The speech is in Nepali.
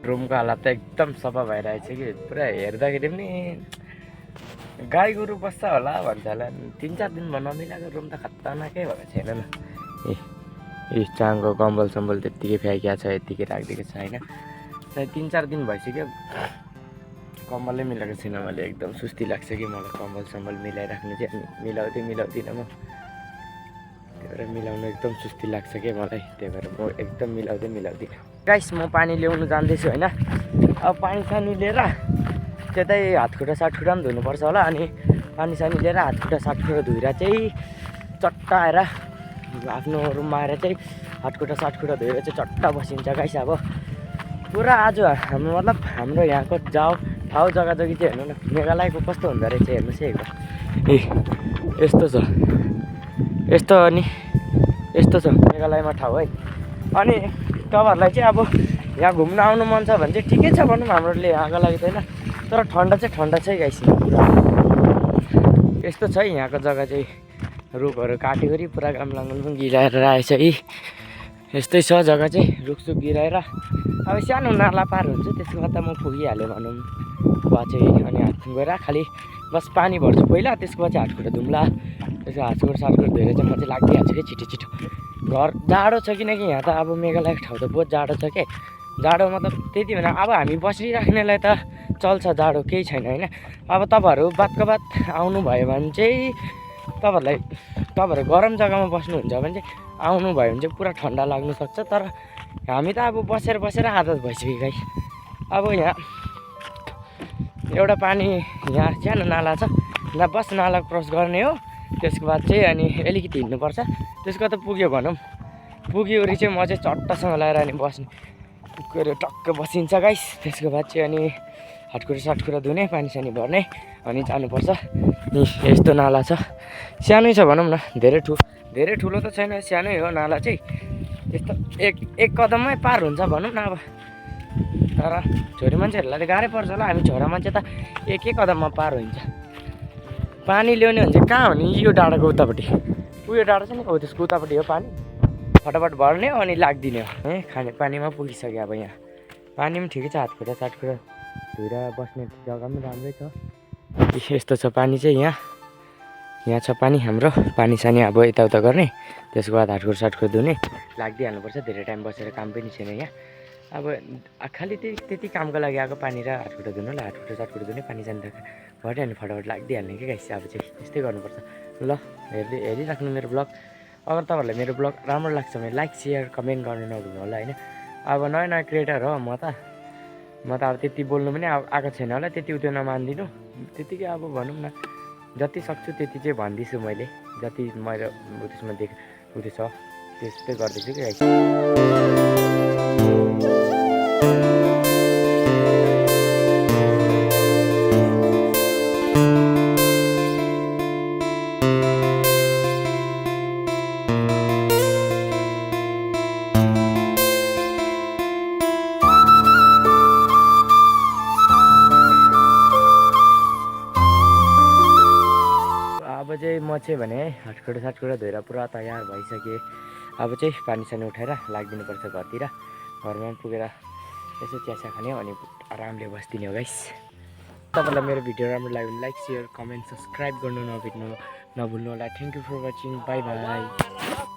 रुमको हालत त एकदम सफा भइरहेछ कि पुरा हेर्दाखेरि पनि गाई गोरु बस्छ होला भन्छ होला 3-4 दिनमा नमिलाएको रुम त खतरनाकै भएको छैन न ए चाङको कम्बल सम्बल त्यत्तिकै फ्याँकिया छ यत्तिकै राखिदिएको छ होइन 3-4 दिन भइसक्यो कम्बलै मिलाएको छैन मैले एकदम सुस्ती लाग्छ कि मलाई कम्बल सम्बल मिलाइराख्नु चाहिँ मिलाउँदिनँ म त्यही भएर मिलाउनु एकदम सुस्ती लाग्छ कि मलाई त्यही भएर म एकदम मिलाउँदिनँ गाइस म पानी ल्याउनु जाँदैछु होइन अब पानी सानी लिएर त्यतै हातखुट्टा सातखुट्टा पनि धुनुपर्छ होला अनि पानी सानी लिएर हातखुट्टा सातखुट्टा धोएर चाहिँ चट्ट आएर आफ्नो रुममा आएर चाहिँ हातखुट्टा सातखुट्टा धोएर चाहिँ चट्ट बसिन्छ गाइस अब पुरा आज मतलब हाम्रो यहाँको ठाउँ जग्गा जग्गी चाहिँ हेर्नु न मेघालयको कस्तो हुँदो रहेछ हेर्नुहोस् है एकदम ए यस्तो छ यस्तो छ मेघालयमा ठाउँ है अनि तपाईँहरूलाई चाहिँ अब यहाँ घुम्न आउनु मन छ भने चाहिँ ठिकै छ भनौँ हाम्रोले यहाँको लागि त होइन तर ठन्डा छ गाइस पुरा यस्तो छ है यहाँको जग्गा चाहिँ रुखहरू काटेकोरी पुरा गामलाङ्गल पनि गिराएर आएछ है यस्तै छ जग्गा चाहिँ रुखसुख गिराएर अब सानो नाला पार हुन्छ त्यसमा त म पुगिहालेँ भनौँ वा चाहिँ अनि हात गएर खालि बस पानी भर्छु पहिला त्यसको पछि हातखुट्टा धुम्ला त्यसको हातखुट्टा सातखुट्टा धोएर चाहिँ म चाहिँ लागिहाल्छु कि छिटो घर जाडो छ किनकि यहाँ त अब मेघालयको ठाउँ त बहुत जाडो छ के जाडो मतलब त्यति भने अब हामी बसिराख्नेलाई त चल्छ जाडो केही छैन होइन अब तपाईँहरू बातको बात आउनुभयो भने चाहिँ तपाईँहरू गरम जग्गामा बस्नुहुन्छ भने चाहिँ आउनुभयो भने चाहिँ पुरा ठन्डा लाग्नुसक्छ तर हामी त अब बसेर आदत भइसक्यो गाइस अब यहाँ एउटा पानी यहाँ सानो नाला छ बस नाला क्रस गर्ने हो त्यसको बाद चाहिँ अनि अलिकति हिँड्नुपर्छ त्यसको त पुग्यो भनौँ पुग्योवरी चाहिँ म चाहिँ चट्टसँग लगाएर अनि बस्ने टक्क बसिन्छ गाइस त्यसको बाद चाहिँ अनि हातखुट्टा सातखुट्टा धुने पानी सानी भर्ने अनि जानुपर्छ नि यस्तो नाला छ सानै छ भनौँ न धेरै ठुलो त छैन सानै हो नाला चाहिँ यस्तो एक कदममै पार हुन्छ भनौँ न अब तर छोरी मान्छेहरूलाई त गाह्रै पर्छ होला हामी छोरा मान्छे त एक कदममा पार हुन्छ पानी ल्याउने भने चाहिँ कहाँ हो नि यो डाँडाको उतापट्टि उयो डाँडा छ नि हो त्यसको उतापट्टि हो पानी फटाफट भर्ने हो अनि लाग्दिने हो है खाने पानीमा पुगिसक्यो अब यहाँ पानी पनि ठिकै छ हातखुट्टा सातखुट्टा धोएर बस्ने जग्गा पनि राम्रै छ यस्तो छ पानी चाहिँ यहाँ छ पानी हाम्रो पानी सानी अब यताउता गर्ने त्यसको बाद हातखुट्टा सातखुट्टा धुने लाग्दिहाल्नुपर्छ धेरै टाइम बसेर काम पनि छैन यहाँ अब खालि त्यति कामको लागि आएको पानी र हातखुट्टा धुनु हातखुट्टा सातखुट्टा धुने पानी जाने भर्यो अनि फटाफट लाग्दिहाल्ने कि गाइस अब चाहिँ यस्तै गर्नुपर्छ ल हेरिराख्नु मेरो ब्लग अगर तपाईँहरूलाई मेरो ब्लग राम्रो लाग्छ भने लाइक सेयर कमेन्ट गर्नु नभुल्नु होला होइन अब नयाँ क्रिएटर हो म त अब त्यति बोल्नु पनि आएको छैन होला त्यति उयो नमानिदिनु त्यतिकै अब भनौँ न जति सक्छु त्यति चाहिँ भन्दैछु मैले जति मेरो त्यसमा उयो छ त्यस्तै गर्दैछु कि गाइस म चाहिँ भने हातखुट्टा सातखुट्टा धोएर पुरा तयार भइसकेँ अब चाहिँ पानी सानी उठाएर लाग्दिनुपर्छ घरतिर घरमा पुगेर यसो चिया खाने अनि आरामले बस्दिने हो गाइस तपाईँलाई मेरो भिडियो राम्रो लाग्यो भने लाइक सेयर कमेन्ट सब्सक्राइब गर्नु नभुल्नु होला thank you for watching bye by